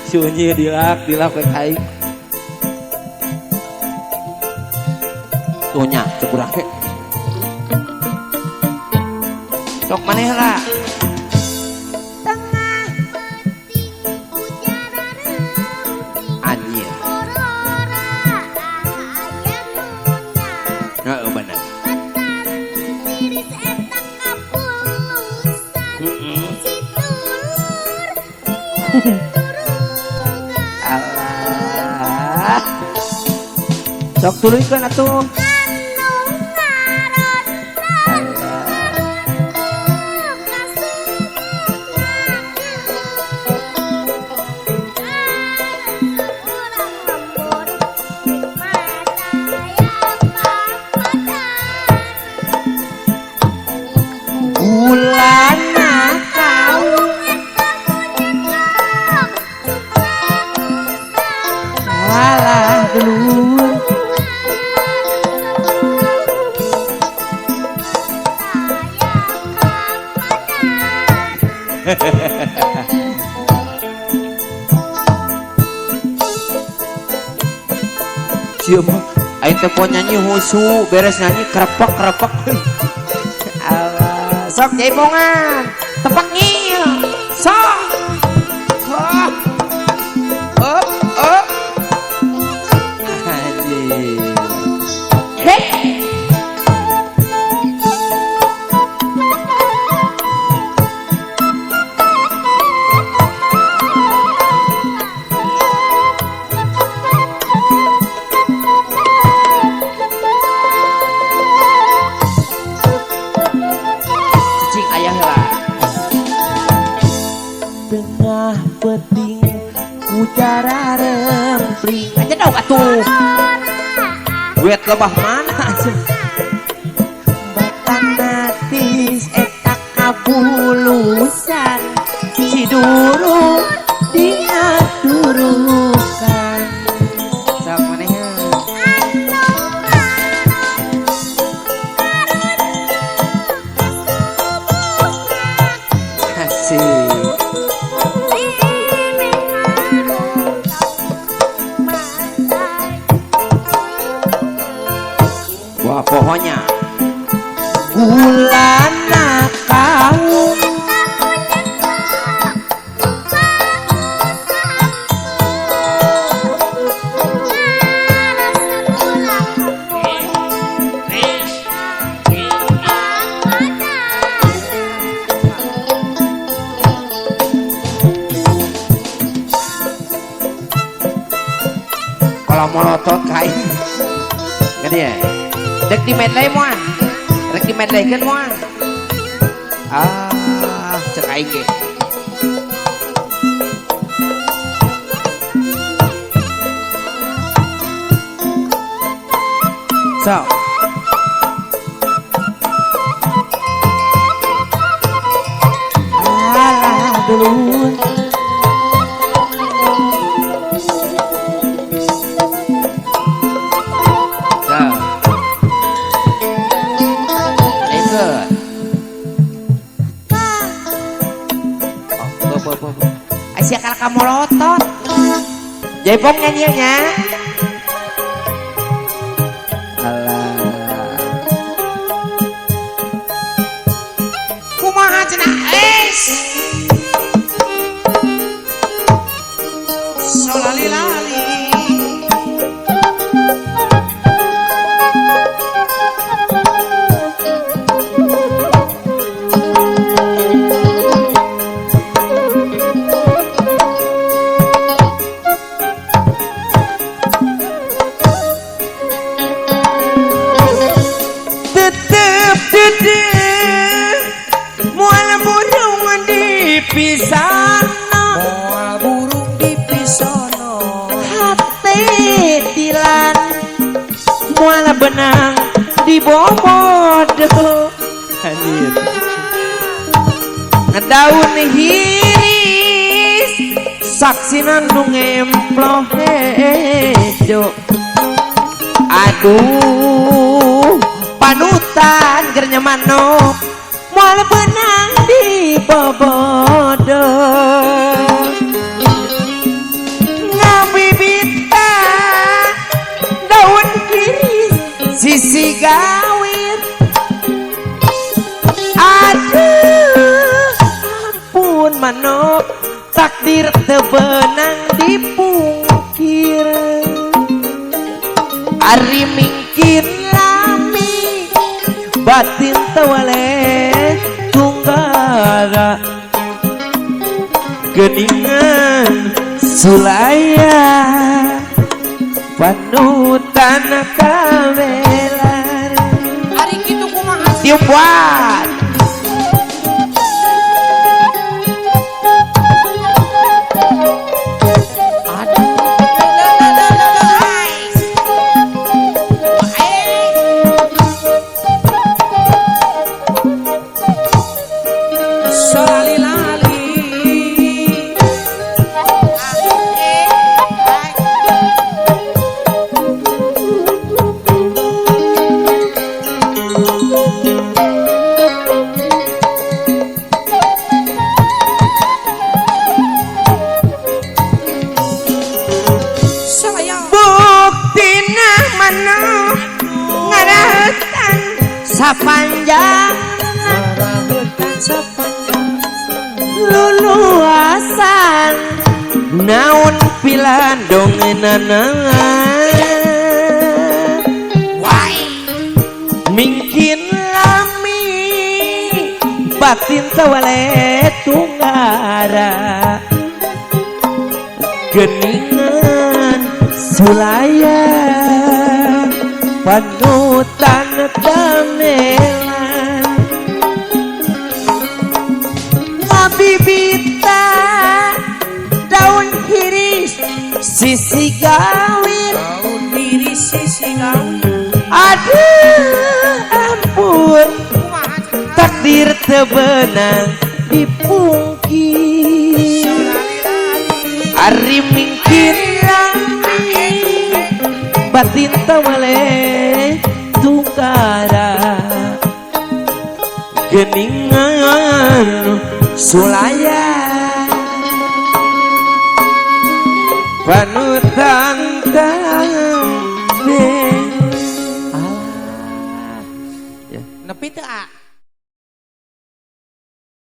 Sunyi dilap dilap ke kai. Tuh nya cek urang ge. Sok maneh lah. Tengah peuting ujaran reuting. Anjir. Aurora aya nu Heeh bener. Batan tiris eta kapulusan. Si dulur turugan. Alah. Sok tuluykeun atuh. Anu ngaronton ngaruntuh kasubuhna. Ngaresep urang lembur mataya papadana. Gulana kau. Eta monyet cuplak usang. Alah dulur. Sieu mah aing teh poe nyanyi husu beres nyanyi krepek krepek. Alah, sok jaipongan tepak ngil. Sok. Wah. Up up. Anjir. Hei. Cicing ayah heula. Tengah peuting ku rempling. Aja dong atuh. Duet lebah mana atuh. Batan natis eta kabulusan. Si duru diadurukan. Sok manehna. Asik. Wah pokoknya gulana kaum. Kalau molotot kain gede ya. Dek di medley moal. Rek di medleykeun moal. Ah, cek aing ge. Sok. Alah dulur. Sok. Ikut. Oh, bo, bo, bo. Asia kalah molotot. Jaipong nyanyinya. Alah. Kumaha cenah es. Solali-lali. Tetep dedeh moal burung di pisana, Moal burung di pisono. Hate dilan moal benang di bobodo. Anjir. Daun hiris saksinan nu ngemploh hejo. Aduh panutan keur nyamanok moal benang di bobodo. Sisi gawir. Aduh ampun manok, takdir teu beunang dipungkir. Ari mingkin lami batin tawale tunggara geningan sulaya panutan kabelar. Ari kitu kumaha? Tiup buat. Sapanjang luluasan naon pilandongenana mingkin lami batin tawale tunggara geningan sulaya panutan damelan ngabibita daun hiris sisi gawir, daun hiris sisi gawir. Aduh ampun takdir teu beunang dipungkir. Ari mingkin lami batin tawale tunggara geningan sulaya panutan